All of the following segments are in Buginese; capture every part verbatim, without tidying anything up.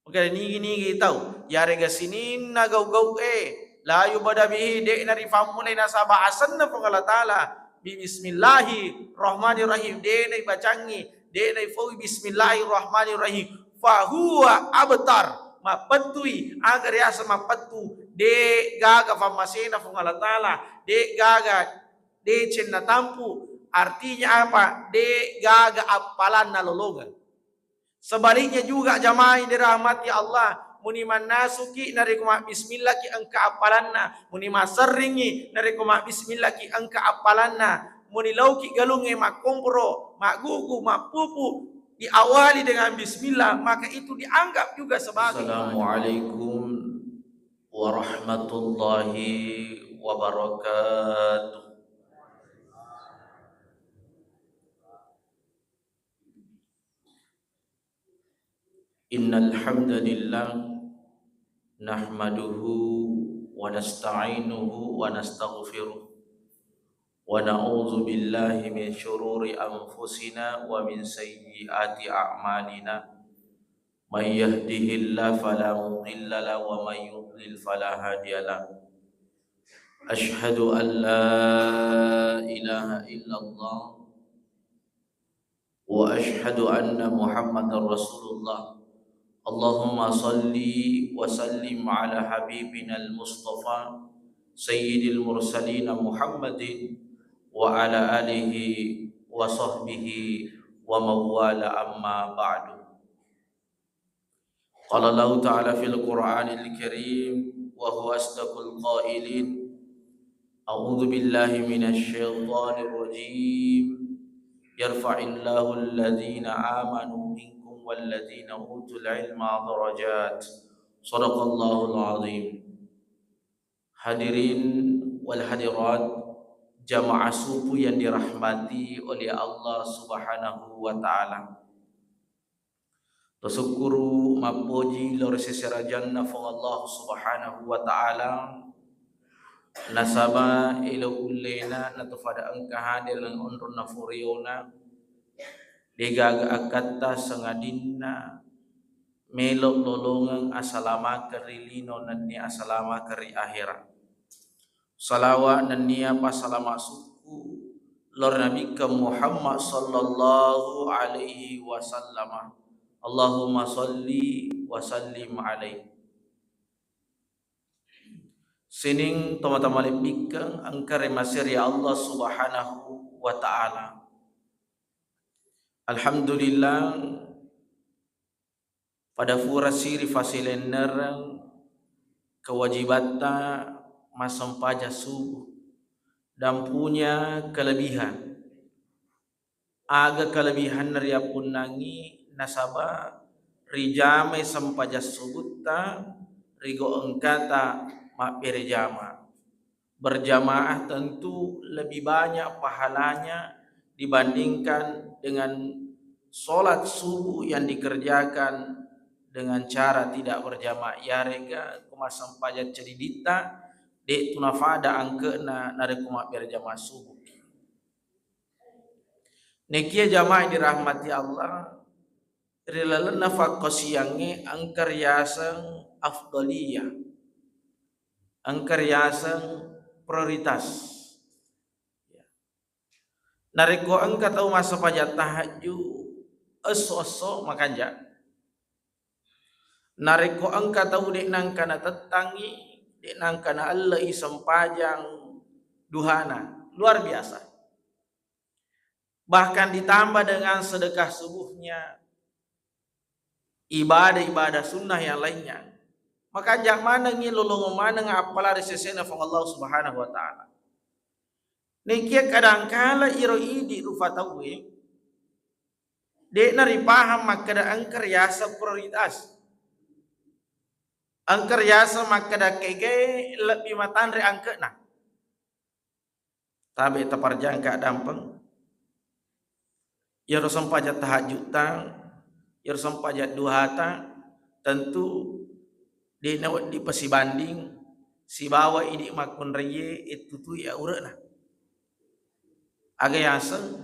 Makkeda nigi-nigi tau, yarega sininna gau-gau e, la yubada bihi, de'na rifammulai nasaba asenna Puang Allah Ta'ala, bi bismillahirrahmanirrahim, de'na ibacangi, de'na ifaui bismillahirrahmanirrahim, fahuwa abtar, mappettui, aga riaseng mappettu, de gaga fammasena Puang Allah Ta'ala, de gaga deceng natampu, artinya apa? De gaga appalanna lolongeng. Sebaliknya juga, jamaah yang dirahmati Allah, muni mannasuki narekko mabbismillaki engka appalanna, muni masserringi narekko mabbismillaki engka appalanna, muni lauki galungnge makkomporo, maggugu, mappupu, diawali dengan bismillah, maka itu dianggap juga sebagai Assalamualaikum warahmatullahi wabarakatuh. إن الحمد لله نحمده ونستعينه ونستغفره، ونعوذ بالله من شرور أنفسنا ومن سيئات أعمالنا. من يهده الله فلا مضل له، ومن يضلل فلا هادي له. أشهد أن لا إله إلا الله، وأشهد أن محمدا رسول الله. اللهم صل وسلم على حبيبنا المصطفى سيد المرسلين محمد وعلى آله وصحبه ومن والاه، أما بعد. قال الله تعالى في القرآن الكريم وهو أصدق القائلين: أعوذ بالله من الشيطان الرجيم. يرفع الله الذين آمنوا منكم والذين أوتوا العلم درجات. صدق الله العظيم. Hadirin wal hadirat, jamaah subuh yang dirahmati oleh Allah Subhanahu wa Ta'ala. Tasukkuru mappoji lao ri sese rajanna Puang Allah Subhanahu wa Ta'ala, nasaba elo ullena natufada engka hadir ri onronna furiona, degaga akkatta sangadinna melo lolongeng asalamakeng ri lino nennia asalamakeng ri ahera. Salawa nennia pasalama sukku lao ri Nabikka Muhammad sallallahu alaihi wasallam. Allahumma salli wa sallim alaihi. Sining tomatoa malebbikkeng engka ri maseri Allah Subhanahu wa Ta'ala. Alhamdulillah, pada fura siri fasilennereng kewajibatta massempajang subuh dan punya kelebihan. Aga kelebihanna riappunnangi nasaba rijamai sempajang subutta rigo engkata mabbere jama. Berjamaah tentu lebih banyak pahalanya dibandingkan dengan sholat subuh yang dikerjakan dengan cara tidak berjamaah. Yarega ko massempajang cediditta, de tu nafada angke'na narekko mabbere jamaah subuh. Nekia jamaah yang dirahmati Allah, ri lalenna fakkasiangnge engka riaseng afdaliyah, engka riaseng prioritas. Narekko engka tau massempajang tahajju esso-esso makanja, narekko engka tau de nangka natettangi, de nangka naellei sempajang duhana, luar biasa. Bahkan ditambah dengan sedekah subuhnya, ibadah-ibadah sunnah yang lainnya. Makanja manengngi lolongeng maneng appala ri sesena Puang Allah Subhanahu wa Ta'ala. Nekia kadangkala iro idi rufa tauwe, de'na ripahang makkeda engka riaseng prioritas. Engka riaseng makkeda kegae lebbi matanre angke'na. Tabe taparjangka dampeng. Iyaro sempajang tahajutta, iyaro sempajang duhata, tentu de nawedding pasibanding sibawa idi makkunraie ettutui aure'na. Aga yaseng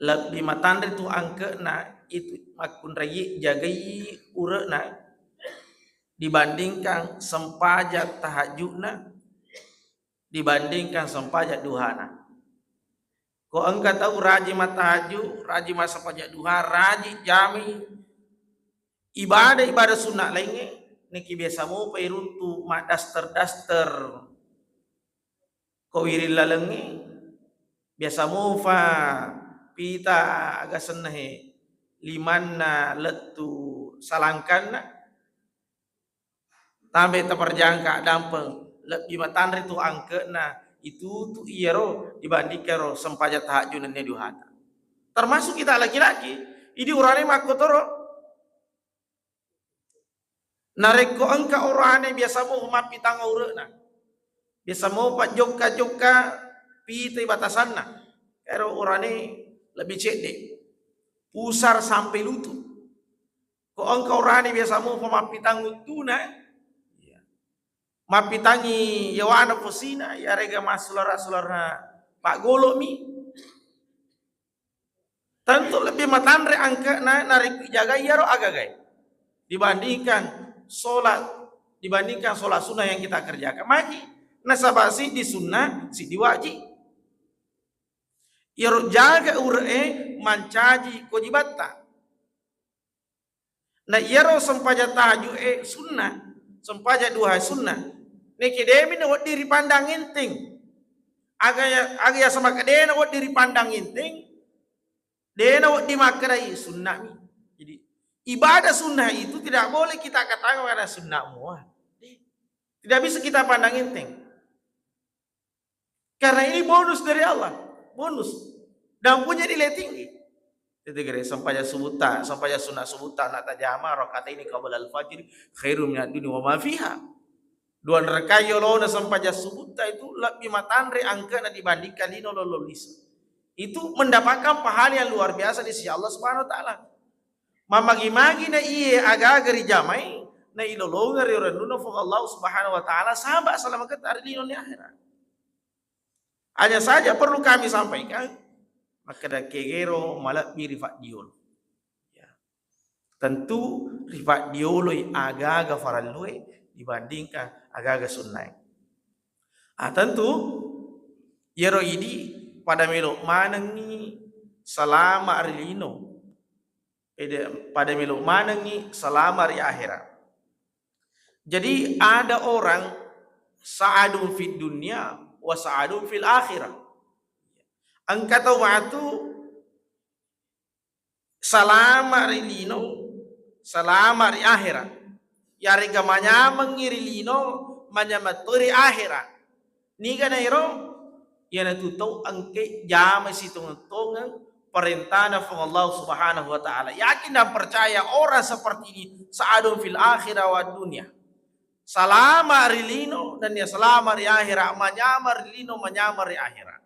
lebbi matanre tu angke'na itu makkunrai jagai ure'na dibandingkan sempajang tahajudna, dibandingkan sempajang duhana. Ko engka tau rajin mattahajud, rajin massempajang duha, rajin jami ibadah-ibadah sunna laingnge, niki biasa mopa iruntu maddaster-daster ko wiring lalengnge, biasa mofa pita aga senna he limanna lettu salangkanna, tambai taperjangka dampeng, lebbi matanre tu angke'na itutu iyaro dibandingkan ro sempajang tahajud nennia duhata. Termasuk kita laki-laki, idi urane makkotoro. Narekko engka orane biasa mo mappitang aure'na, biasa mo pajjokka-jokka pitai batasanna, ero orane lebbi cedde, pusar sampai lutut. Ko engka orane biasa mo mappitang uttuna, iya, mappitangi yawana posina, yarega massulara-sulara paggolo'mi, tentu lebih matanre angke'na narekko ijagai iyaro agagae dibandingkan sholat, dibandingkan sholat sunnah yang kita kerjakan. Magi? Nasaba siddi sunnah, siddi wajib. Iyaro jaga ure'e mancaji kewajibatta. Na iyaro sempajang tahajud e sunnah, sempajang duha sunnah. Neke demi na wedding ripandang enteng. Aga ya, aga ya sama dena wedding ripandang enteng, dena wedding makkedai sunnah mi. Jadi ibadah sunnah itu tidak boleh kita katakan karena sunnah mua. Tidak bisa kita pandang enteng. Karena ini bonus dari Allah, bonus. Dan punya nilai tinggi. Itu kira sempajang subuhta, sempajang sunat subuhta, na tajama rakaat ini qabla al-fajr, khairum minad dunya wa ma fiha. Dua rakaat yolona sempajang subuhta itu lebih matanre angkana dibandingkan lino lolo lisa. Itu mendapatkan pahala yang luar biasa di sisi Allah Subhanahu wa Ta'ala. Mamagi-magi na iye agaga rijamai, na ilolongeng ri rennuna Puang Allah Subhanahu wa Ta'ala, saba' salamaketta ri lino ni akhirat. Hanya saja perlu kami sampaikan, makkeda kegero malebbi ri faddiolo. Ya. Tentu ri faddioloi agaga farallue dibandingkan agaga sunnae. Ah, tentu iyaro idi pada melo manengngi salama ri lino. Ede, pada melo manengngi salama ri akhirat. Jadi ada orang sa'adun fid dunya wa sa'adun fil akhirah. Engka tau matu salama ri lino, salama ri akhirat. Yarega manyamengngi ri lino, manyameng to ri akhirat. Niga nairo? Iyanatu tau engke jamai sitongeng-tongeng parentana Puang Allah Subhanahu wa Ta'ala. Yakin dan percaya orang seperti ini sa'adun fil akhirah wa dunia. Salama ri lino dan ya salama ri akhirat, manyameng ri lino, manyameng ri akhirat.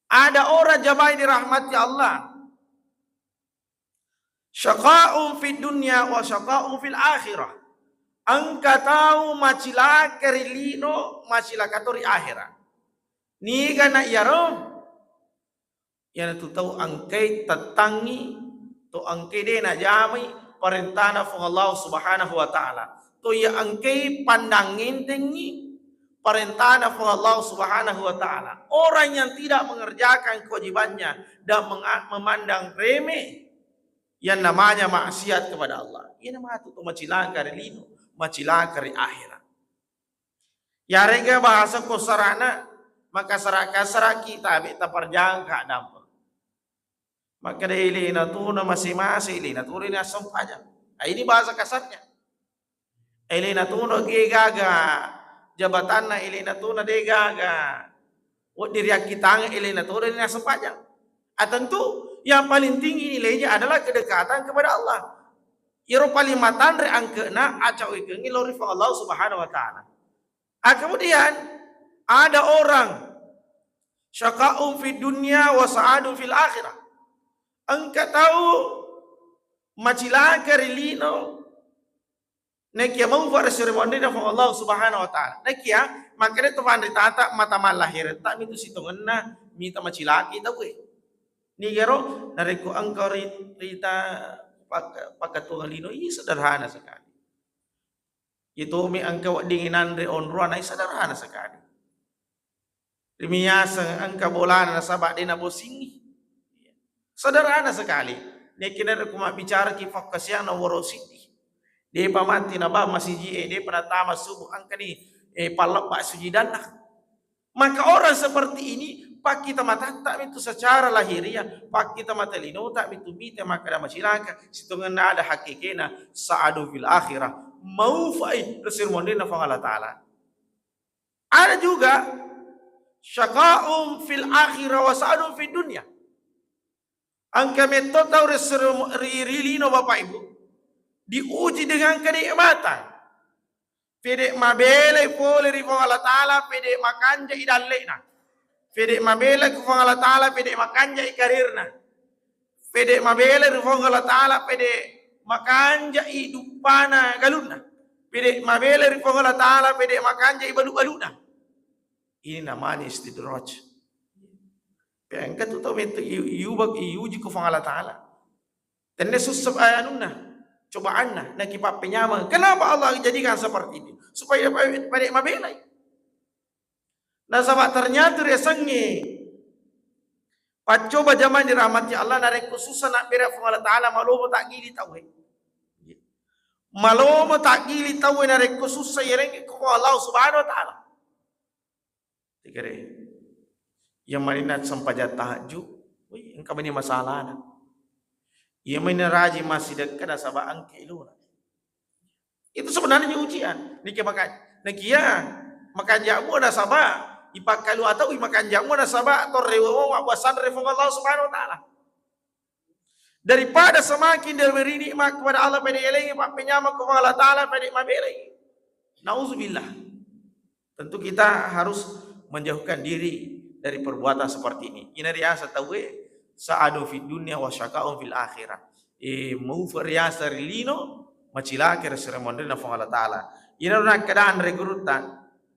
Ada orang jamai dirahmati Allah. Syaqa'un fid dunya wa syaqa'un fil akhirah. Engka tau macilaka ri lino, macilaka to ri akhirat. Niga na iyaro? Iyanatu tau engkai tettangngi, to engkai de najamai parentana Puang Allah Subhanahu wa Ta'ala. To iya engkai pandang entengngi parentana Puang Allah Subhanahu wa Ta'ala. Orang yang tidak mengerjakan kewajibannya dan menga-, memandang remeh yang namanya maksiat kepada Allah, iyana matu to macilaka ri lino, macilaka ri akhirat. Yarega bahasa ko sarana, maka sara-, kasaraki tabe taparjangka dampeng. Makkeda elena tona mase-mase, elena tona ni assempajang. Ah, ini bahasa kasarnya. Elena tona de gaga jabatanna, elena tona de gaga wedding riakkitangeng, elena tona ni assempajang. Ah, tentu yang paling tinggi nilainya adalah kedekatan kepada Allah. Iyaro paling matanre angke'na acawekeng lao ri Puang Allah Subhanahu wa Ta'ala. Ah, kemudian ada orang syaqa'un fid dunya wa sa'adun fil akhirah. Engka tau macilaka ri lino, nakia maufa ri sere monrina Puang Allah Subhanahu wa Ta'ala. Nakia makkeda to panritata mata mallahiretta mitu sitongenna mita macilaki tauwe. Nigaro narekko engka ri-, rita pak-, pakatuang lino, iya sederhana sekali. Iyatomi engka wedding inanre onrona, iya sederhana sekali. Rimiaseng engka bolana nasaba de nabosingi. Sederhana sekali. Nekkina rekko mabbicaraki fakkasiang nomoro siddi. Depa matti naba masiji e, depa natama subuh engkani, eh, pallebba sujidanna. Maka orang seperti ini, pakkita matatta mitu secara lahiriah, pakkita mata linota mitu mita makkada macilaka, sitongenna ada hakikena sa'adu fil akhirah, maufa'i ri seri monrinna Puang Allah Ta'ala. Ada juga syaqa'un fil akhirah wa sa'adun fid dunya. Engka metto tau ri seri-, ri, ri lino Bapak Ibu, diuji dengan kenikmatan. Pede mabelai pole ri Puang Allah Ta'ala, pede makanjai dalle'na. Pede mabelai ku Puang Allah Ta'ala, pede makanjai karirna. Pede mabelai ri Puang Allah Ta'ala, pede makanjai duppana galunna. Pede mabelai ri Puang Allah Ta'ala, pede makanjai balu-baluna. Ini namanya istidraj. Engka tu tau metto iu-, iubak, iuji ku Puang Allah Ta'ala. Tenne sussa, eh, anunna, cobaanna, nakipappenyameng. Kenapa Allah jadikan seperti itu? Supaya pa-, pade mabelai. Nasaba ternyata riasengnge paccoba jamang dirahmati Allah, narekko sussa nabbere Puang Allah Ta'ala, malomo taggili tauwe. Malomo taggili tauwe narekko sussa, iyarengnge ko Allah Subhanahu wa Ta'ala. Tegere. Iya manenna sempajang tahajud, wih, engka mani masalahna. Iya mani rajin massidekka nasaba engka ilona. Itu sebenarnya ujian. Niki maka, nakia makanja mua nasaba ipakkalu atau makanja mua nasaba torrewa mabbuasanre Puang Allah Subhanahu wa Ta'ala. Daripada semakin diberi nikmat kepada Allah, pede elengi pappenyameng kepada Allah Ta'ala, pede mabelai. Nauzubillah. Tentu kita harus menjauhkan diri dari perbuatan seperti ini. Ina riasa tauwe sa'adu fid dunya wa syaqa'un fil akhirah. Eh, maufa riasa ri lino, macilaka ri seri monrinna Puang Allah Ta'ala. Ina nakkeda anre gurutta.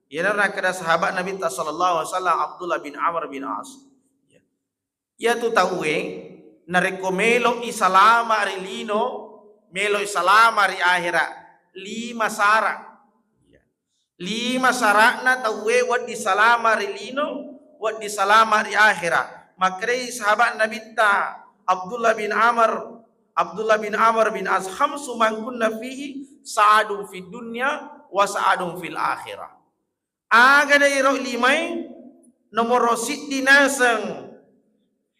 Ina nakkeda sahabat Nabi ta sallallahu alaihi wasallam Abdullah bin Amr bin As. Iyatu tauwe narekko melo'i salama ri lino, melo'i salama ri ahera, lima sara. Lima sara'na tauwe wedding salama ri lino, wedding salama ri ahera. Makkedai sahabat Nabitta Abdullah bin Amr, Abdullah bin Amr bin As, "Khamsu man kunna fihi sa'adun fid dunya wa sa'adun fil akhirah." Aga de iro limae? Nomoro siddi naseng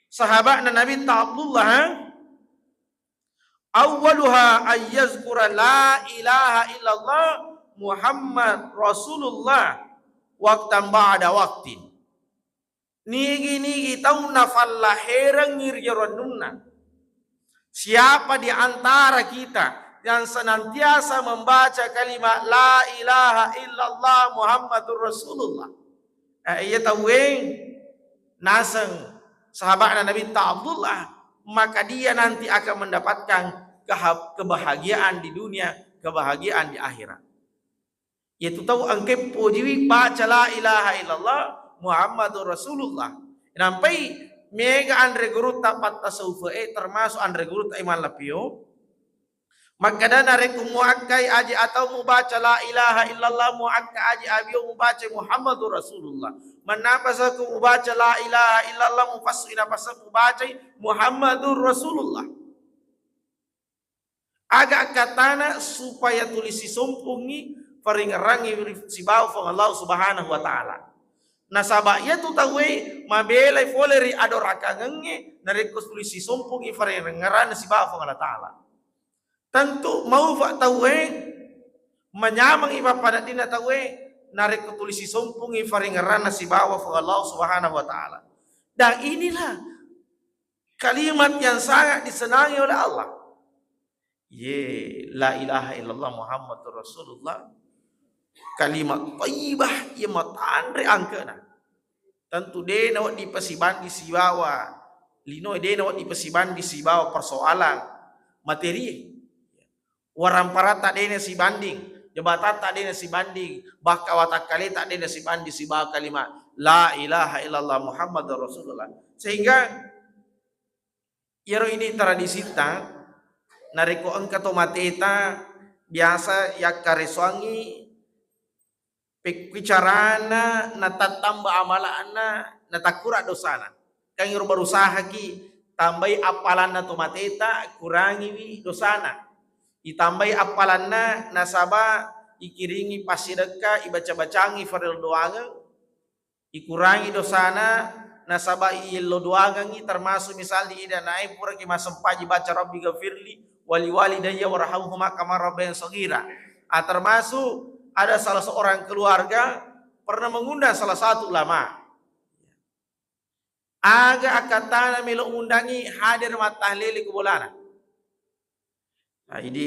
sahaba'na Nabitta Abdullah, ha? Awwaluha ayyazkura la ilaha illallah Muhammad Rasulullah waqtan ba'da waqtin. Nigi-nigi tau nafallaherengngi ri jero annunna. Siapa di antara kita yang senantiasa membaca kalimat la ilaha illallah Muhammadur Rasulullah? Eh, iya tauwe naseng sahaba'na Nabitta Abdullah, maka dia nanti akan mendapatkan keha-, kebahagiaan di dunia, kebahagiaan di akhirat. Iyatu tau engka pojiwi baca la ilaha illallah Muhammadur Rasulullah. Nampai mega anre gurutta pattasawufe, termasuk anre gurutta Imam Lapio. Makkeda narekko muakkai aje atau mubaca la ilaha illallah, muakka aje abio mubaca Muhammadur Rasulullah. Mennapa sako mubaca la ilaha illallah, mupassui napasa mubacai Muhammadur Rasulullah. Aga akkatana supaya tuli sisompongngi faringerrangngi sibawa Puang Allah Subhanahu wa Ta'ala. Nasaba iyatu tauwe mabelai fole ri adorakangengnge narekko tuli sisompongngi faringerranna sibawa Puang Allah Ta'ala. Tentu maufa tauwe, manyamengngi pappaneddinna tauwe narekko tuli sisompongngi faringerranna sibawa Puang Allah Subhanahu wa Ta'ala. Dan inilah kalimat yang sangat disenangi oleh Allah. Ye, la ilaha illallah Muhammadur Rasulullah. Kalimat thayyibah, ye matanre angkena. Tentu de nawedding pasibanding sibawa lino, de nawedding pasibanding sibawa persoalan materi. Waramparatta de nasibanding, jabatatta de nasibanding, bahkan watakkaleta de nasibanding sibawa kalimat la ilaha illallah Muhammadur Rasulullah. Sehingga Iyaro idi tradisita, narekko engka to mateta, biasa yakkaresoangngi pekkuicarana natattamba amala'na, natakkura dosana. Kan iro berusahaki tambai appalanna to mateta, kurangiwi dosana. Itambai appalanna nasaba ikiringi passidekka, ibaca-bacangi farel doangeng, ikurangi dosana nasaba iello doangengngi, termasuk misalni ida nae puraki massempaji baca Rabbi ghafirli wali walidayya warhamhuma kama rabbayani shaghira. Ah, termasuk ada salah seorang keluarga pernah mengundang salah satu ulama. Aga akkattana melo undangi hadir mattahlele ku bolana. Nah, idi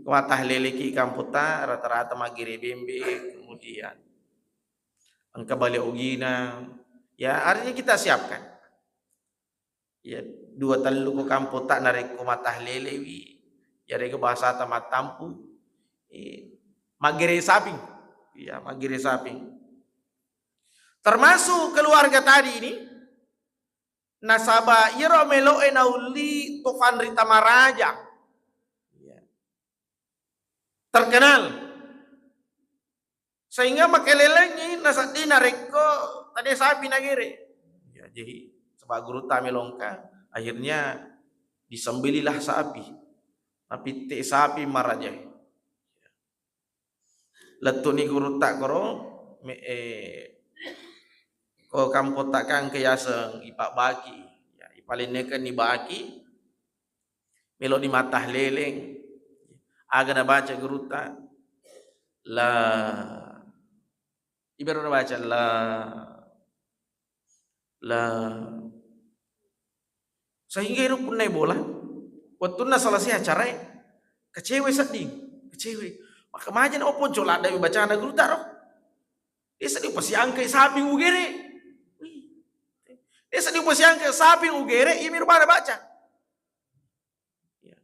ko mattahleleki kampotta rata-rata maggere bembe, kemudian engka bale ogina, ya artinya kita siapkan. Ya, dua tellu ko kampotta narekko mattahlelewi, ya rega bahasata mattampu, eh, maggere saping. Ya, maggere saping. Termasuk keluarga tadi ini, nasaba iyaro melo'e naulli to fanrita maraja. Iya. Terkenal. Sehingga makelelengngi nasedding narekko tania sapi nagere. Ya, jadi sebab gurutta melongka, akhirnya disembelihlah sapi. Napitte sapi maraja. Lettu'ni gurutta koro, me-, eh, ko kampotta kan engka yaseng ipabbaki, ya, ipalennekenni baki, melo ni mattahleleng. Aga nabaca gurutta? La. Ibero nabaca la. La. Sehingga iro punnai bola, wettunna selesai acarae, kecewe sedding, kecewe. Maka majana opo cola dai bacana gurutta ro. Desa di upasiangkai sapi ugere. Desa di upasiangkai sapi ugere, imi rupana baca. Ya.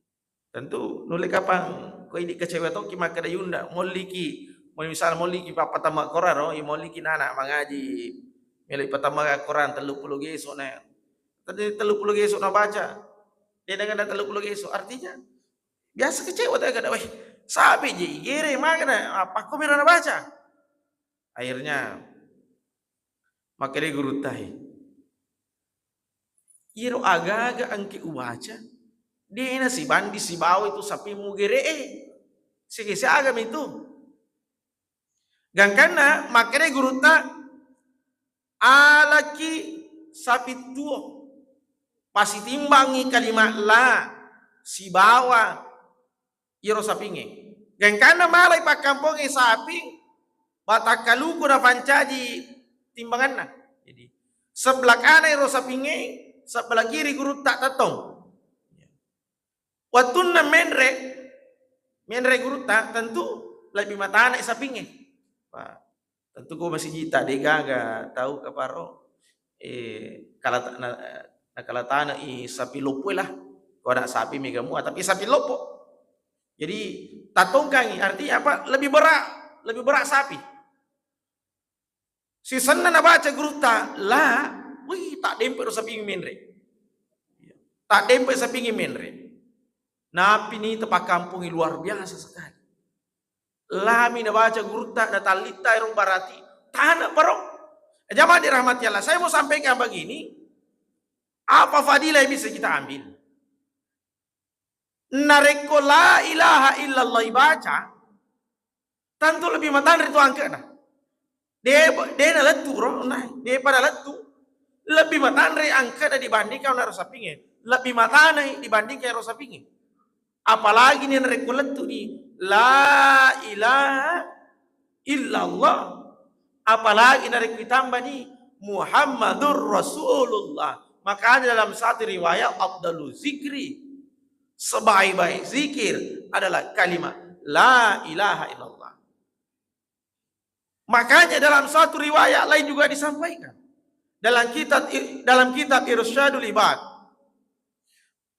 Tentu nulle kapang ko idi kecewa tokki makkeda yunda, molliki, mo-, misal molliki pappatama Quran ro, i molliki nana mangaji, melo ipatama Quran telluppulo geso na. Tadi telluppulo geso na baca. Dia dengan telluppulo geso, artinya biasa kecewa tadi kada, "Weh, sapi je igere magana, apa ko mira na baca?" Akhirnya makkeda gurutta e, "Iyaro aga-aga engke ubaca, de'na sibanding sibawa itu sapi mugere'e. Sigi siaga mi tu?" Gangkanna makkeda gurutta, "Alaki sapi tuo, pasitimbangngi kalimat la sibawa iyaro sapingnge." Gangkanna malai pakkampongnge saping, batakkaluku nafancaji timbanganna. Jadi, sebelah kanan iyaro sapingnge, sebelah kiri gurutta tettong. Wettunna menre, menre gurutta, tentu lebbi matana sapingnge. Wah, Tentu ko masijita degaga tau kaparo, eh, kalata-, na-, nakalatana i sapi loppo lah. Ko ada sapi mega mua, tapi sapi loppo. Jadi tatongkangi, artinya apa? Lebih berat, lebih berat sapi. Sisenna nabaca gurutta la, wih, tak dempe ro sapi menre. Tak dempe sapi menre. Napi ni tepakkampungi luar biasa sekali. Lami nabaca gurutta, natallitta ero berarti tana paro. Jamaah dirahmati Allah, saya mau sampaikan begini, apa fadilah yang bisa kita ambil? Narekko la ilaha illallah ibaca, tentu lebih matanre tu angkena. De, de nalettu ro, nah, de pada lettu. Lebih matanre angkena dibandingkan ero sapingnge. Lebih matanai dibandingkan ero sapingnge. Apalagi ni narekko lettu ni la ilaha illallah. Apalagi narekko ditambah ni Muhammadur Rasulullah. Makanya dalam satu riwayat, afdalu zikri, sebaik-baik zikir adalah kalimat la ilaha illallah. Makanya dalam satu riwayat lain juga disampaikan dalam kitab, dalam kitab Irsyadul Ibad.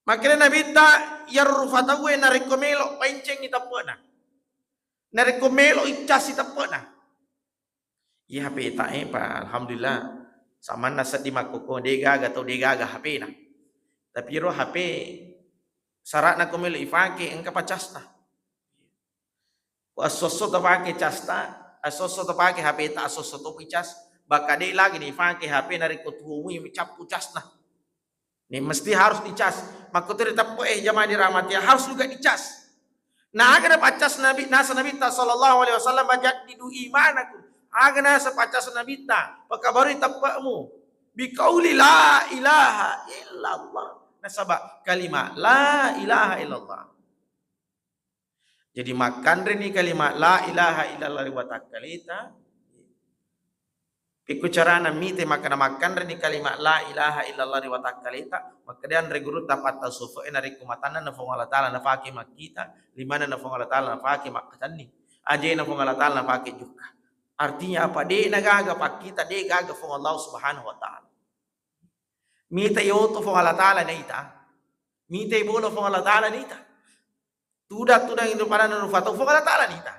Makanya Nabitta, "Yarrufa tauwe narekko melo paincengi teppe'na. Narekko melo iccasi teppe'na." Iya H P ta, eh, pa, alhamdulillah. Samanna seddi makkoko, degaga tau degaga H P na. Tapi ro H P sara'na ko melo ifake engka pa casna. Ko esso-esso tapake casta, esso-esso tapake H P ta, esso-esso topi cas. Baka de lagi ni ifake H P narekko tuomui cappu casna. Ni mesti harus dicas. Makkuturi teppe, eh, jamaah dirahmati, harus juga dicas. Na aga napaccas Nabi, nasa Nabitta sallallahu alaihi wasallam, "Jaddidu imanakum." Aga nasa paccas Nabitta, pakabarui teppe'mu. Biqauli la ilaha illallah. Nasaba kalima la ilaha illallah. Jadi makkanreni kalima la ilaha illallah ri watakkaleta. Pekko carana mite makkeda makkanreni kalima la ilaha illallah ri watakkaleta, makkeda anre gurutta patta sufe narekko matanna na Fuang Allah Taala nafake makkita, limanna na Fuang Allah Taala nafake makkatenni, ajena Fuang Allah Taala nafake jukka. Artinya apa? De nagaga pakkita, de gaga Fuang Allah Subhanahu wa Taala. Mita yoto Fuang Allah Taala naita. Mita bola Fuang Allah Taala naita. Tudang-tudang itu padanna rufa tau Fuang Allah Taala nita.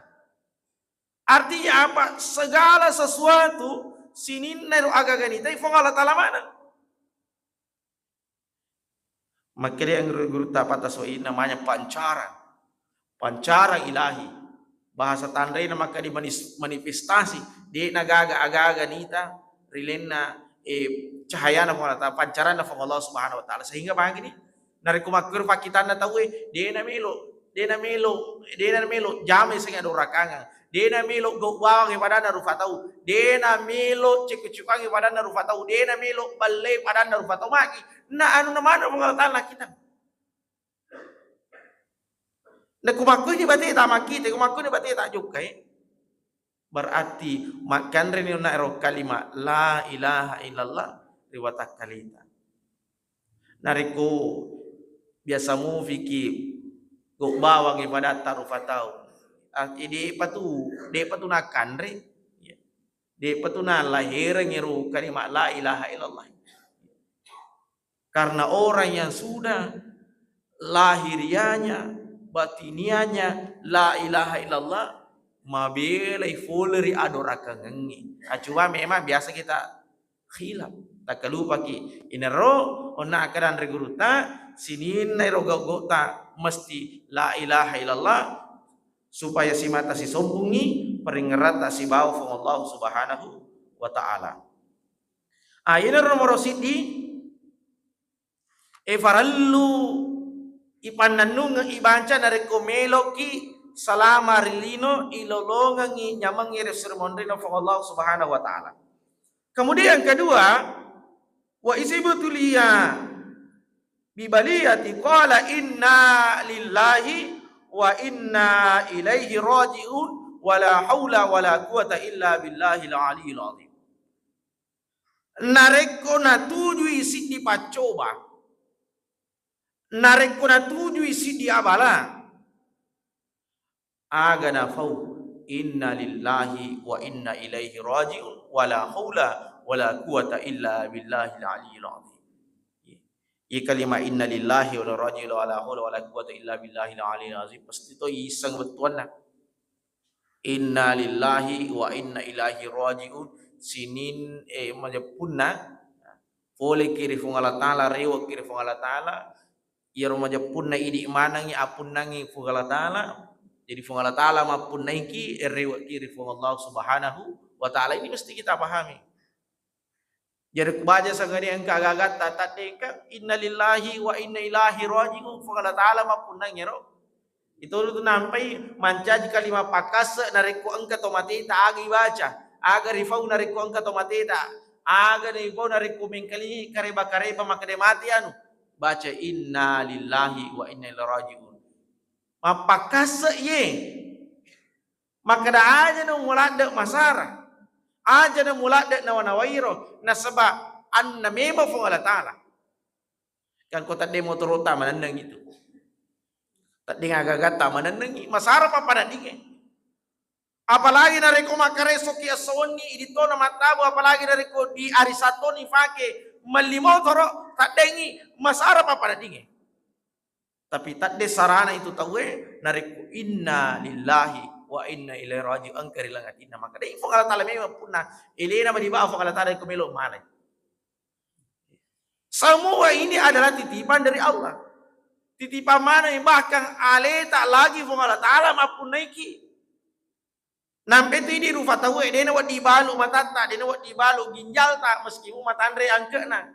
Artinya apa? Segala sesuatu sininna ro agaga nitai Fuang Allah Taala maneng. Makkeda guru-guru tapata so ini namanya pancaran. Pancaran ilahi. Bahasa tanrena maka di manis-, manifestasi. De nagaga agaga nita rilenna, eh, cahayana Fuang Allah Taala, pancaranna Fuang Allah Subhanahu wa Taala. Sehingga bagi ni, narekko makkuro pakkitanna tauwe, de namelo, de namelo, de namelo jamai senga dorakangeng. De namelo gau bawang padanna rufa tau. De namelo ceku-cekuangi padanna rufa tau. De namelo balle padanna rufa tau. Magi na anu namana Fuang Allah Taala kita. Nakumakkuni bateta makkita, kumakkuni bateta jokkai. Berarti makkanreni onna ero kalima la ilaha illallah ri watakkaleta. Narekko biasa mufiki gau bawang padatta rufa tau. Ah, depa tu, depa tu nakanre. Depa tu nalaherengi ro kalima la ilaha illallah. Karena orang yang sudah lahirianya, batinianya la ilaha illallah, mabelai fole ri adorakangengngi. Ah, cuma memang biasa kita khilaf, takkalupaki. Inaro onna akkeda anre gurutta, sininna ero gau-gauta mesti la ilaha illallah, supaya simata sisombungi paringerrata sibawa Fuang Allah Subhanahu wa Ta'ala. Ah, iyana nomoro siddi, e, farellu ipannennungeng ibaca narekko meloki salama ri lino, ilolongengi nyamengngi ri sri monrina Fuang Allah Subhanahu wa Ta'ala. Kemudian yang kedua, wa isibtuliya bibaliyati qala inna lillahi wa inna ilaihi raji'un wa la haula wa la quwwata illa billahil aliyyil azim. Narekko natujui siddi paccoba, narekko natujui siddi abala, aga nafau, inna lillahi wa inna ilaihi raji'un wa la haula wa la quwwata illa billahil aliyyil azim. Iye kalima inna lillahi wa inna ilaihi raji'un wa la haula wa la quwwata illa billahil aliyyil azim pasti to iseng bettuanna. Inna lillahi wa inna ilaihi raji'un. Sinin, eh, majeppunna, poleki ri Fuang Allah Ta'ala, rewe'ki ri Fuang Allah Ta'ala. Iyaro majeppunna idi manengngi apunnangngi Fuang Allah Ta'ala. Jadi Fuang Allah Ta'ala mappunnaiki, eh, rewe'ki ri Fuang Allah Subhanahu wa Ta'ala. Ini mesti kita pahami. Jadi kubaca sangani engka agagatta, tadde engka inna lillahi wa inna ilaihi raji'un, Fuang Allah Ta'ala mappunnangngero. Itu tu nampai mancaji kalima pakkasse narekko engka to mateta aga ibaca, aga rifau narekko engka to mateta, aga rifau narekko mengkalingi kareba-kareba makkeda mate anu, baca inna lillahi wa inna ilaihi raji'un. Mappakkasse ye. Makkeda aja na muladde masara, aja na muladde nawa-nawairo, nasaba anna memang Fuang Allah Ta'ala. Kan ko tadde motorota manenneng itu. Tadde agagatta manennengi, masara papadaddinge. Apalagi narekko makkaresoki esso wenni, idi tona mattabu, apalagi narekko di ari satoni fake melli motoro, taddengi, masara papadaddinge. Tapi tadde sarana itu tauwe narekko inna lillahi wa inna ilaihi raji'un, engka ri lalenna atinna, maka dei Fuang Allah Ta'ala memang punna elena madibawa Fuang Allah Ta'ala ko melo malai. Semua ini adalah titipan dari Allah. Titipan mana yang bahkan aleta lagi Puang Allah Ta'ala mappunnaiki. Nampe tu idi rufa tauwe, dena wedding balu matatta, dena wedding balu ginjalta, meskipun matanre angke'na.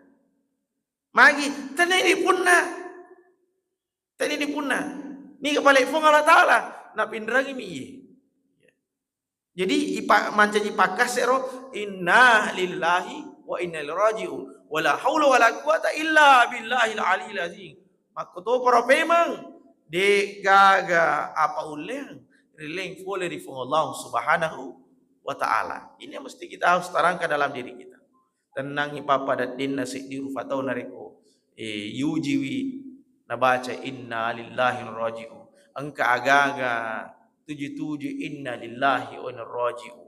Magi, tenni dipunna. Tenni dipunna. Niga pale Puang Allah Ta'ala, napinrengimi iye. Jadi, ipa-, mancaji pakkassero, "Inna lillahi wa inna ilaihi raji'un. Wala haula wala quwata illa billahil aliyil azim." Makkotoparo pemeng, de gaga apa ulleang, rileng pole ri Puang Allah Subhanahu wa Ta'ala. Ini yang mesti kita harus tanamkan dalam diri kita. Tennangngi pappadeddenna seddi rufa tau narekko, eh, yujiwi nabaca inna lillahi raji'un. Engka agaga tuju-tuju inna lillahi wa inna raji'un.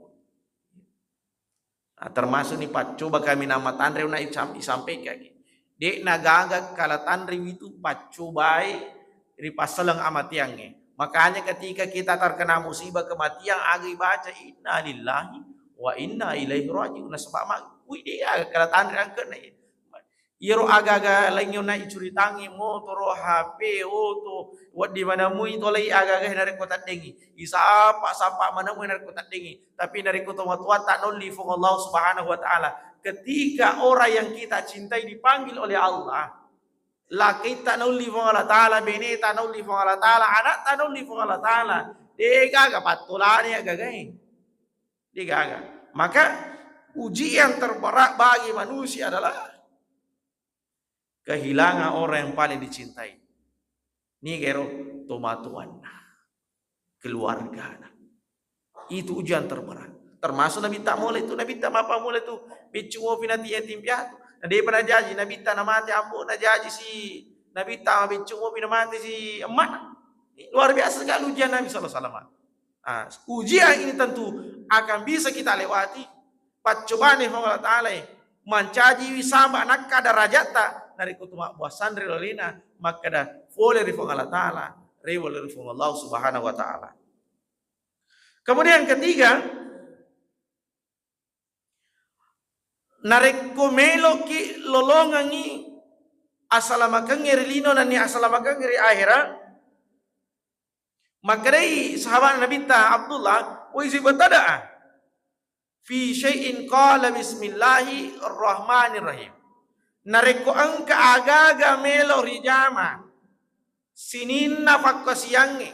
Nah, termasuk ni paccoba kaminang matanre na isam-, isampaikangi. De'na gaga kala tanre witu paccobai ri passaleng amateangnge. Makanya ketika kita terkena musibah kematian, aga ibaca inna lillahi wa inna ilaihi raji'un. Nasaba ma-, kui de aga kala tanre angke'na. Iyaro aga-aga laingnge na icuritangi, motoro, H P, oto, wedding manemui tolai aga-aga narekko teddengngi. Isapa-sapa manemui narekko teddengngi. Tapi narekko tomatoatta naulli Puang Allah Subhanahu wa Ta'ala, ketika orang yang kita cintai dipanggil oleh Allah, lakaitta naulli Puang Allah Ta'ala, beneta naulli Puang Allah Ta'ala, anakta naulli Puang Allah Ta'ala, de gaga pattolani agagae. De gaga. Maka ujian terberat bagi manusia adalah kehilangan orang yang paling dicintai. Niga ero? Tomatoanna, keluargana. Itu ujian terberat. Termasuk Nabitta Musa itu, Nabitta mappammula itu, biccu mopi nati yatim piatu. Na depa najaji Nabitta namate ambo, najaji si Nabitta biccu mopi namate si emma. Luar biasa sekali ujian Nabi sallallahu alaihi wasallam. Ah, ujian ini tentu akan bisa kita lewati. Paccobani Puang Allah Ta'ala mancajiwi saba nakka darajatta narekko tu mabbuasanre lalena makkeda pole ri Puang Allah Ta'ala, rewel ri Puang Allah Subhanahu wa Ta'ala. Kemudian ketiga, narekko meloki lolongengngi asalamakengnge ri lino nennia asalamakengnge ri ahera, makkedai sahabat Nabitta Abdullah, "Wa izi btada'a fi syai'in qala bismillahirrahmanirrahim." Narekko engka aga-aga melo rijama sininna fakkasiangnge,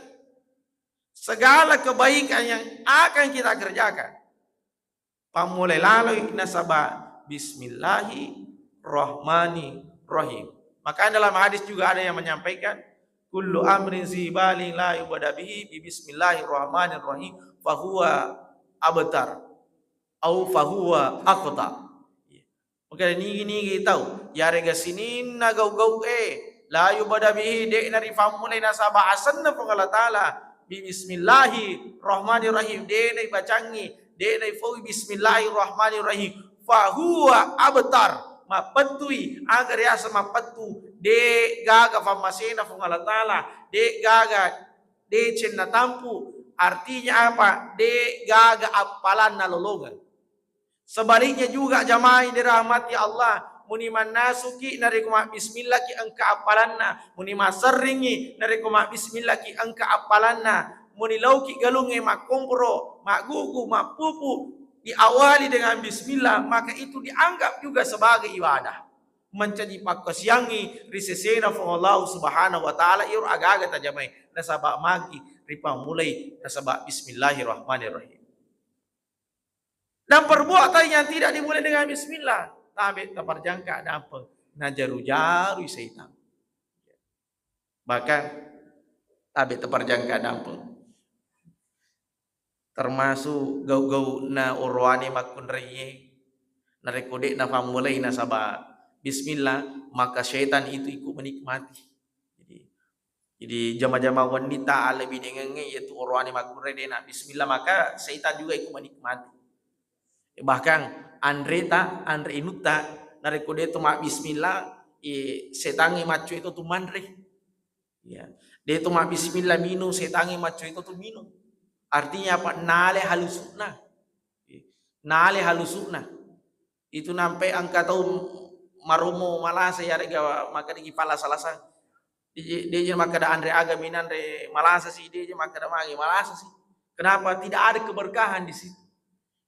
segala kebaikan yang akan kita kerjakan, pammulai laloi nasaba bismillahirrahmanirrahim. Maka dalam hadis juga ada yang menyampaikan, "Kullu amrin zibalin la yubda bihi bi bismillahirrahmanirrahim fahuwa abtar au fahuwa akhta." Maka nigi-nigi tau, yarega sininna gau-gau e, la yubda bihi, de'na rifammulai nasaba asenna Puang Allah Ta'ala, bi bismillahirrahmanirrahim, de'na ibacangngi, de'na ifaui bismillahirrahmanirrahim, fahuwa abtar, mappettui, aga riaseng mappettu, de gaga fammasena Puang Allah Ta'ala, de gaga decenna tampu, artinya apa? De gaga appalanna lolongeng. Sebaliknya juga jamaah yang dirahmati Allah, muni mannasuki narekko mabbismillaki engka appalanna, muni masserringi narekko mabbismillaki engka appalanna, muni lauki galungnge makkomporo, maggugu, mappupu, diawali dengan bismillah, maka itu dianggap juga sebagai ibadah. Mancaji pakkasiangngi ri sesena Puang Allah Subhanahu wa Ta'ala iyaro aga-aga tajamai, nasaba magi ripammulai nasaba bismillahirrahmanirrahim. Dan perbuatan yang tidak dimulai dengan bismillah, tabe taparjangka dampeng, najaru-jarui setan. Bahkan tabe taparjangka dampeng. Termasuk gau-gau na oroane makkunraie, narekko de nafammulai nasaba bismillah, maka setan itu ikut menikmati. Jadi, jadi jama-jama wennitta alebinengengnge, yaitu oroane makkunrai de na bismillah, maka setan juga ikut menikmati. Bahkan anreta, anre inutta, narekko de to mabbismillah, eh, setangnge maccoe to tu manre. Ya. De to mabbismillah minung, setangnge maccoe to tu minung. Artinya apa? Nale halusukna. Nale halusukna. Itu nampai engka tau maromo malasa, iyarega makkedaki pallasa-lasa. Deje, deje makkeda anre aga minanre malasa si, deje makkeda magi malasa si. Kenapa? Tidak ada keberkahan di situ.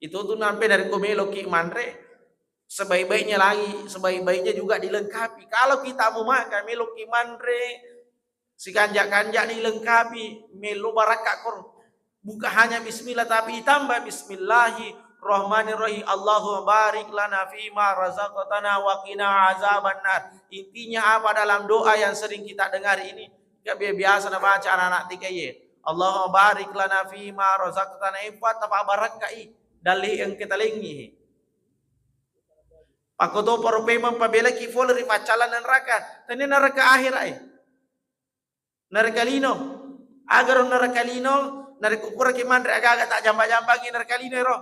Itu tu nampe narekko meloki manre, sebaik-baiknya lagi, sebaik-baiknya juga dilengkapi. Kalau kita mau makan, meloki manre, sikanja-kanja dilengkapi, melo barakka koro. Bukan hanya bismillah, tapi ditambah bismillahirrahmanirrahim. Allahumma barik lana fima razaqtana wa qina azabannar. Intinya apa dalam doa yang sering kita dengar ini? Kan bi-, biasa nabaca anak-anak T K I. Allahumma barik lana fima razaqtana, ifa tapa barakkai. Dalli engke talengi. Pakko to paro pemeng pabelaki fole ri paccallang neraka. Tania neraka akhirat e. Neraka lino. Agaro neraka lino, narekko puraki manre aga-aga tak jamba-jambangi neraka lino ero.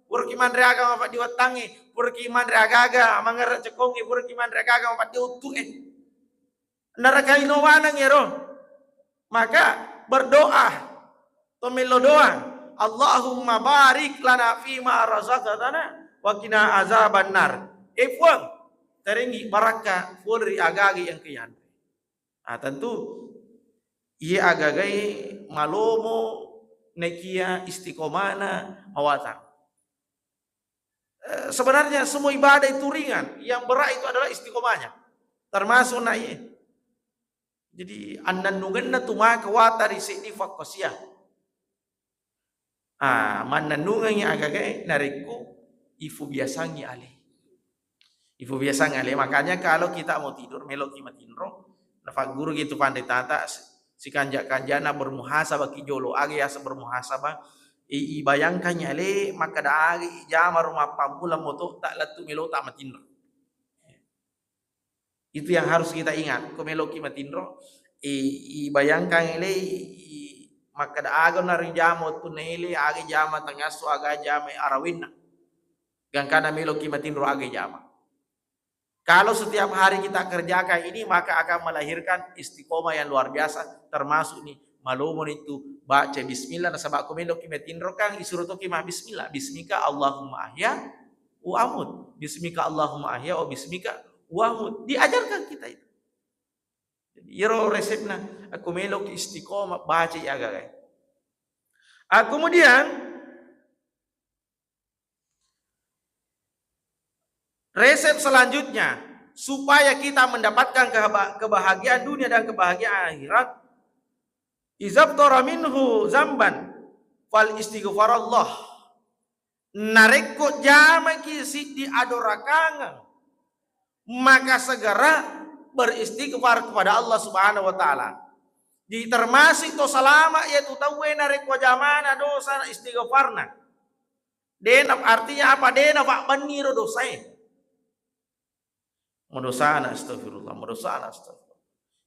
Puraki manre aga mapeddi wettangnge, puraki manre aga-aga mangerre cekongnge, puraki manre aga-aga mapeddi uttu'e. Neraka lino maneng ero. Maka berdoa, to mello doa, Allahumma barik lana fima razaqtana wa qina azabannar. Eh Puang, tarengi barakka pole ri aga-aga yang kianre. Ah, tentu iye aga-agae malomo nekia istiqomana mawatang. Eh, sebenarnya semua ibadah itu ringan, yang berat itu adalah istiqomahnya. Termasuk na iye. Jadi annennungenna tu maka watari seddi fakkosia. Ah, mannennungengngi agagae narekko ifubiasangngi ale. Ifubiasangngi ale. Makanya kalau kita mau tidur, meloki matinro, nafagguru gitu panritata, sikanja-kanjana bermuhasabah ki jolo, aga yaseng bermuhasabah, i-, ibayangkangngi ale, makkeda aga ijama ro mappammula moto tak lettu melota matinro. Itu yang harus kita ingat. Ko meloki matinro, i, ibayangkan ele, i, makkeda aga narijama wettunna ele, aga jama tengasso, aga jama arawenna. Gangkana meloki matinro aga jama. Kalau setiap hari kita kerjakan ini, maka akan melahirkan istiqomah yang luar biasa, termasuk nih, malomoni tu baca bismillah, nasaba ko meloki matinro kan isuro toki ma bismillah. Bismika Allahumma ahya wa amut. Bismika Allahumma ahya wa bismika wa amut. Diajarkan kita itu. Jadi, iyaro resepna, aku meloki istiqomah, baca ya, guys. Ah, kemudian, resep selanjutnya, supaya kita mendapatkan kehaba-, kebahagiaan dunia dan kebahagiaan akhirat, izabtara minhu zamban, fal istighfarallah. Narekko jamaki siddi adorakangeng, maka segera beristighfar kepada Allah Subhanahu wa Ta'ala. Jadi, termasuk to salama, yaitu tauwe narekko jamana dosa istighfarna. Dena, artinya apa? Dena pabbenni ro dosae. Modosana, astagfirullah, modosana, astagfirullah.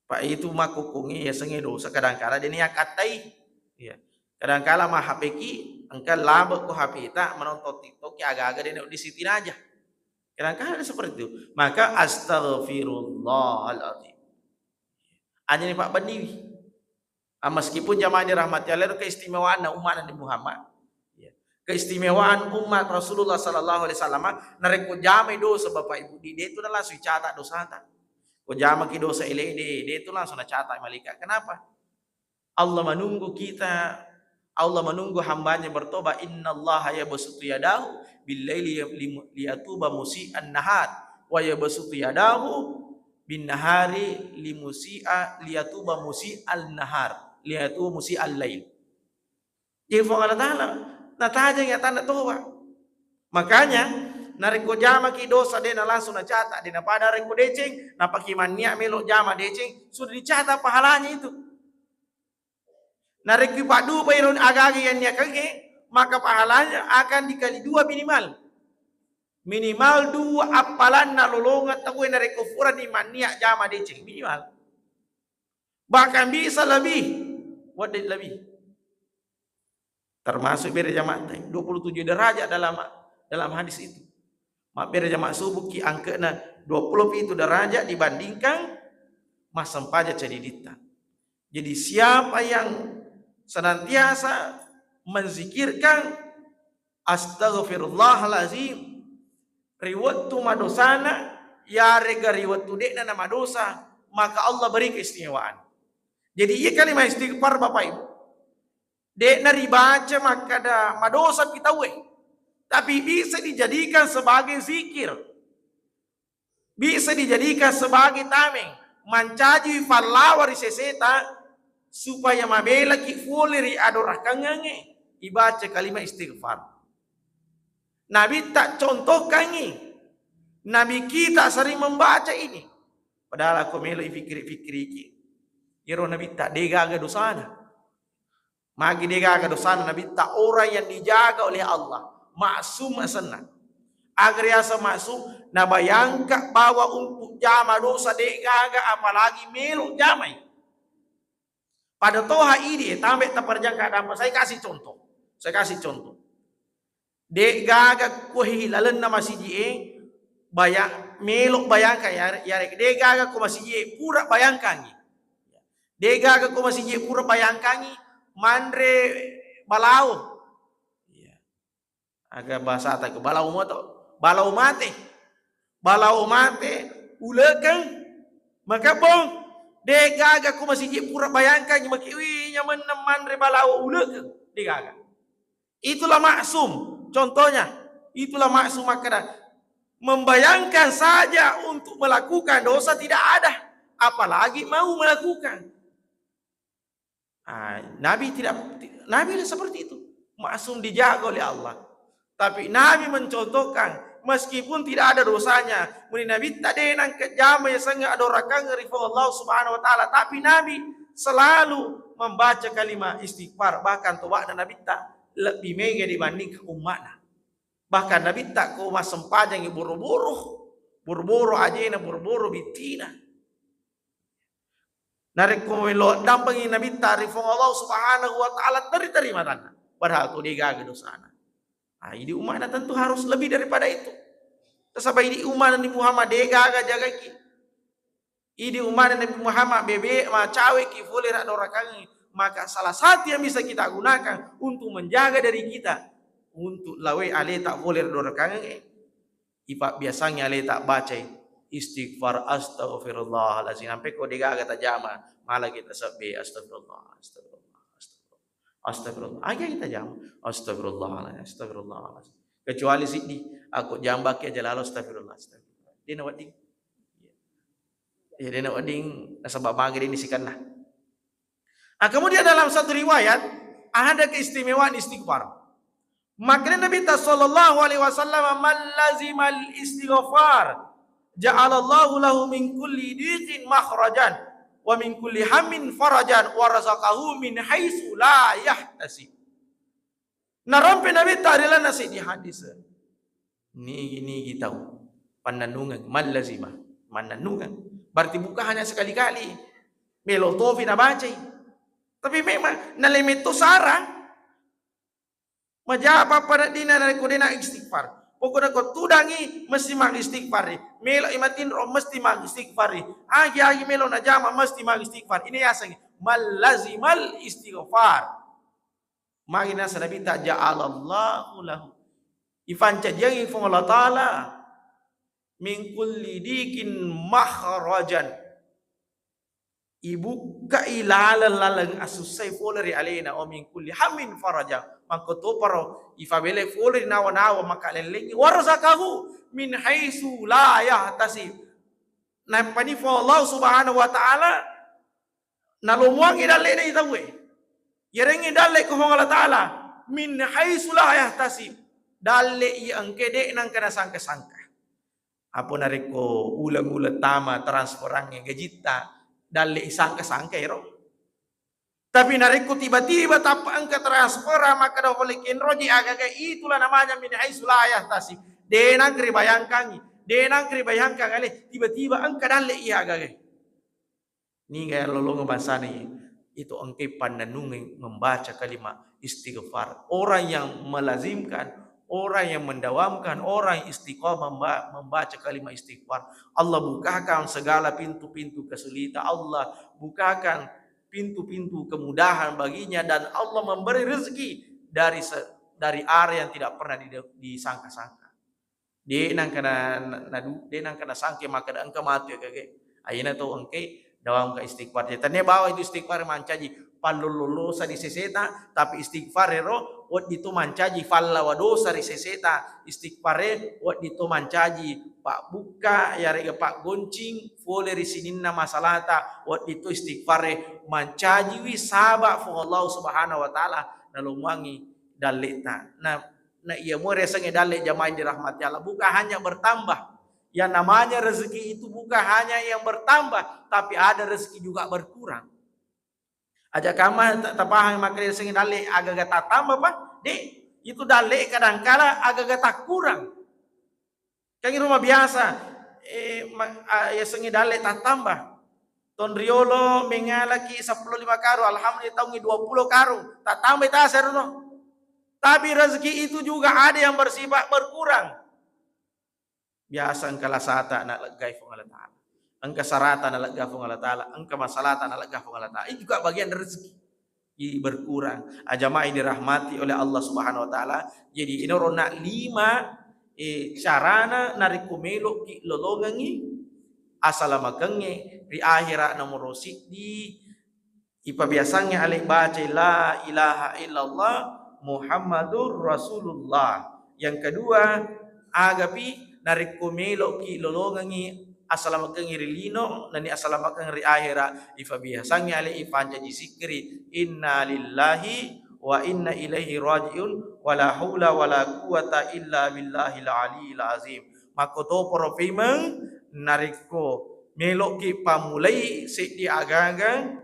Pak, itu makkukkungnge yasengnge dosa, kadangkala dena yakattai. Iya. Kadangkala ma H P ki, engka labe ko H P ta, menonton TikTok ki, aga-aga dena disitinaja. Kadangkala seperti itu. Maka astagfirullahaladzim. Aja ni pabbenniwi. Ah, meskipun jamaah dirahmati Allah, itu keistimewaanna umat Nabi Muhammad. Ya. Keistimewaan umat Rasulullah sallallahu alaihi wasallam, narekko jamai dosa bapak ibu di, de tu langsung catat dosata. Ko jamaki dosa ele de, de tu langsung nacatat malaikat. Kenapa? Allah menunggu kita, Allah menunggu hambanya bertobat. Innallaha yabsutu yadahu bil laili limu-, liyatuba musi'an nahar, wa yabsutu yadahu bin nahari limusi'a, liyatuba musi'al nahar, liyatuba musi'al lail. Jadi Puang Allah Ta'ala natajengi atanna toba. Makanya, narekko jamaki dosa, de na langsung nacatat, de na pada rekko deceng, napaki mannia melo jama deceng, sudah dicatat pahalanya itu. Narekko ipaddupai ro aga-aga yang niakangnge, maka pahalanya akan dikali dua minimal. Minimal dua appalanna lolongeng tauwe narekko furani mannia jama deceng, minimal. Bahkan bisa lebih, wedding lebih. Termasuk bere jamaah, dua puluh tujuh derajat dalam, dalam hadis itu. Mabbere jamaah subuh ki angkena dua puluh pitu derajat dibandingkan massempajang cadiditta. Jadi siapa yang senantiasa menzikirkan astaghfirullahalazim ri wettu madosana, yarega ri wettu de'na namadosa, maka Allah beri keistimewaan. Jadi, iya kalimat istighfar, Bapak Ibu, de'na ribaca makkada madosa pi tauwe, tapi bisa dijadikan sebagai zikir, bisa dijadikan sebagai tameng, mancaji pallawa ri seseta, supaya mabelaki fole ri adorakangnge, ibaca kalimat istighfar. Nabitta contohkangngi, Nabi kita sering membaca ini. Padahal akko melo ipikkiri-pikkiriki, iyaro Nabitta degaga dosana. Magi degaga dosana Nabitta? Orang yang dijaga oleh Allah, maksum asenna. Aga riaseng maksum? Nabayangka bawa untuk jama dosa degaga, apalagi melo jamai. Pada toha idi e, tambai taparjangka dampa. Saya kasih contoh. Saya kasih contoh. Degaga ko hi lalenna masiji e, baya-, melo bayangka yare-, yare-, degaga ko masiji e pura bayangkangi. Degaga ko masiji e pura bayangkangi manre balao. Iya. Aga bahasata ko, balao moto, balao mate. Balao mate, ulekeng, makabbong. Degaga ko masiji e pura bayangkangi maki, wih, nyamenna manre balao ulekeng. Degaga. Itulah maksum. Contohnya, itulah maksum makkada, membayangkan saja untuk melakukan dosa tidak ada, apalagi mau melakukan. Ah, Nabi tidak, Nabi seperti itu. Maksum, dijaga oleh Allah. Tapi Nabi mencontohkan, meskipun tidak ada dosanya, muni Nabitta de nangkejama yasengnge adorakang ri Puang Allah Subhanahu wa Ta'ala, tapi Nabi selalu membaca kalimat istighfar. Bahkan toba'na Nabitta lebbi mega dibandingkan umma'na. Bahkan Nabitta ko massempajangngi boro-boro, boro-boro ajena, boro-boro bittina. Narekko melo dampengi Nabitta ri Puang Allah Subhanahu wa Ta'ala, teri-teri matanna. Padahal to degaga dosana. Ah, idi umma'na tentu harus lebih daripada itu. Nasaba idi umma'na Nabi Muhammad degaga jagaki. Idi umma'na Nabi Muhammad bebe macaweki fole ri adorakangnge. Maka salah satu yang bisa kita gunakan untuk menjaga diri kita, untuk lawei aleta fole ri adorakangnge, ipabbiasangngi aleta bacai istighfar, astaghfirullahalazim. Sampai ko degaga tajama, malaki tasabbe, astaghfirullah, astaghfirullah, astaghfirullah. Astaghfirullah. Aja kita jama, astaghfirullahalazim, astaghfirullahalazim. Kecuali siddi, akko jambaki aja lalo, astaghfirullah, astaghfirullah. Dena wedding. Ya, dena wedding, nasaba magi deni sikanna. Ah, kemudian dalam satu riwayat, ada keistimewaan istighfar. Makanya Nabi ta sallallahu alaihi wasallam, "Man lazimal istighfar, ja'alallahu lahu min kulli dhiqin makhrajan, wa min kulli hammin farajan, wa razaqahu min haitsu la yahtasib." Narampe Nabitta ri lalenna seddi hadis. Nigi-nigi tau pannennungeng, mallazima, mannennungeng. Berarti bukan hanya sekali-kali. Melo tofi nabacai. Tapi memang nalemetto sarang. Majapa pada dina narekko dena istighfar. Pokokna ko tudangi mesti mag istighfar. Melo imatinro mesti mag istighfar. Agi-agi melo najama mesti mag istighfar. Ini yasengnge mallazimal istighfar. Magi naseng Nabitta, "Ja'alallahu lahu." Ifancajiangngi Puang Allah Ta'ala min kulli dikin makhrajan. Ibukkai laleng-laleng asussai fole ri alena, wa min kulli hammin faraja. Makkotoparo ifabele fole ri nawa-nawa makalellengngi, warzaqahu min haitsu la yahtasib. Nappani Puang Allah Subhanahu wa Ta'ala nalomoangngi dallena i tauwe. Yerengngi dalle ko Puang Allah Ta'ala min haitsu la yahtasib. Dalle iya engke de nangka nasangka-sangka. Apa narekko uleng-uleng tama transferangnge gajitta, dalle isangka-sangka ero. Tapi narekko tiba-tiba tappa engka transfer, makkeda pole kenroji agaga, itulah namanya min haitsu la yahtasib. De nangka ribayangkangngi, de nangka ribayangkang ale, tiba-tiba engka dalle iya agaga. Niga yalolongeng bangsana iye? Itu engkai pannennungeng membaca kalimat istighfar. Orang yang melazimkan, orang yang mendawamkan, orang yang istiqomah memba-, membaca kalimat istighfar, Allah bukakan segala pintu-pintu kesulitan. Allah bukakan pintu-pintu kemudahan baginya dan Allah memberi rezeki dari se-, dari arah yang tidak pernah di-, disangka-sangka. De' nangka na, na, nadu-, de' nangka nasangke makkeda engka matu ya kage. Ayena to engke dawamka istighfar. Jadi tania bawa itu istighfar mancaji pallollosa di seseta, tapi istighfar ero wedding to mancaji pallawa dosa ri seseta. Istighfar e wedding to mancaji pabbukka yarega paggoncing fole ri sininna masalata, wedding to istighfar e mancajiwi saba' Puang Allah Subhanahu wa Ta'ala nalomuangi dalleta. Na, na iya mua riasengnge dalle jamaah yang dirahmati Allah, bukan hanya bertambah. Yang namanya rezeki itu bukan hanya yang bertambah, tapi ada rezeki juga berkurang. Aja kama ta-, tapahang makkeda sengnge dalle agaga tattamba, Pak. De', itu dalle kadangkala agaga takkurang. Kan iro mabiasa, eh, ma-, a-, yasengnge dalle tattamba. Tonriolo mengalaki seppulo lima karung, alhamdulillah taungngi dua puluh karung. Tattambai tase' rono. Tapi rezeki itu juga ada yang bersifat berkurang. Biasa engka lasata naleggai Puang Allah Ta'ala. Engka sarata nalegga Puang Allah Ta'ala. Engka masalata nalegga Puang Allah Ta'ala. Itu juga bagian rezeki. I berkurang. Ajamai dirahmati oleh Allah Subhanahu wa Ta'ala. Jadi, inorona lima, eh, carana narekko meloki lolongengi asalamakengnge ri akhira, nomoro siddi, ipabiasangnge ale bacai la ilaha illallah Muhammadur Rasulullah. Yang kedua, agapi narekko meloki lolongengi asalamakengngi ri lino, nani asalamakeng ri akhira, ifabiasangngi ale ipancaji sikkiri, inna lillahi wa inna ilaihi rajiun, wala haula wala quwwata illa billahil aliyil azim. Makkotoparo pemeng narekko meloki pammulai seddi agaga,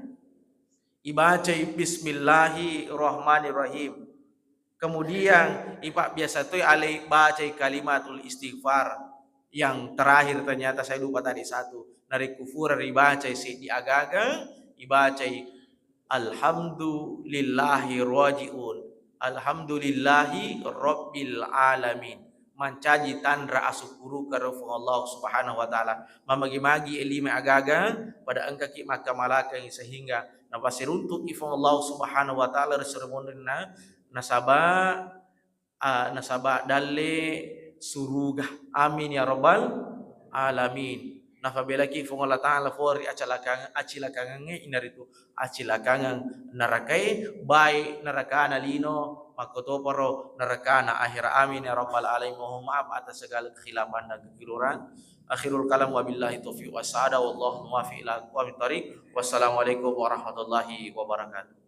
ibacai bismillahirrahmanirrahim. Kemudian, ipabbiasa toi alai bacai kalimatul istighfar. Yang terakhir ternyata saya lupa tadi satu. Narekko fura ribacai seddi agaga, ibacai alhamdulillahi rajiun. Alhamdulillahi rabbil alamin. Mancaji tanra asukkuruka ro Puang Allah Subhanahu wa Ta'ala. Mamagi-magi e lima agaga pada engkaki makkamalakengngi sehingga napasiruntuki Puang Allah Subhanahu wa Ta'ala ri suri monrinna nasaba, a, nasaba dalle suruga. Amin ya rabbal alamin. Nafabelaki Puang Allah Ta'ala fori acalakang-, acilakangengnge inaritu acilakangeng narakae, baik narakana lino, makkotoparo narakana akhira. Amin ya rabbal alamin. Mohon maaf atas segala kekhilafan dan kekeliruan. Akhirul kalam, wabillahi taufiq wassaada, wallahu muwaffiq ila aqwamit thariq. Wassalamualaikum warahmatullahi wabarakatuh.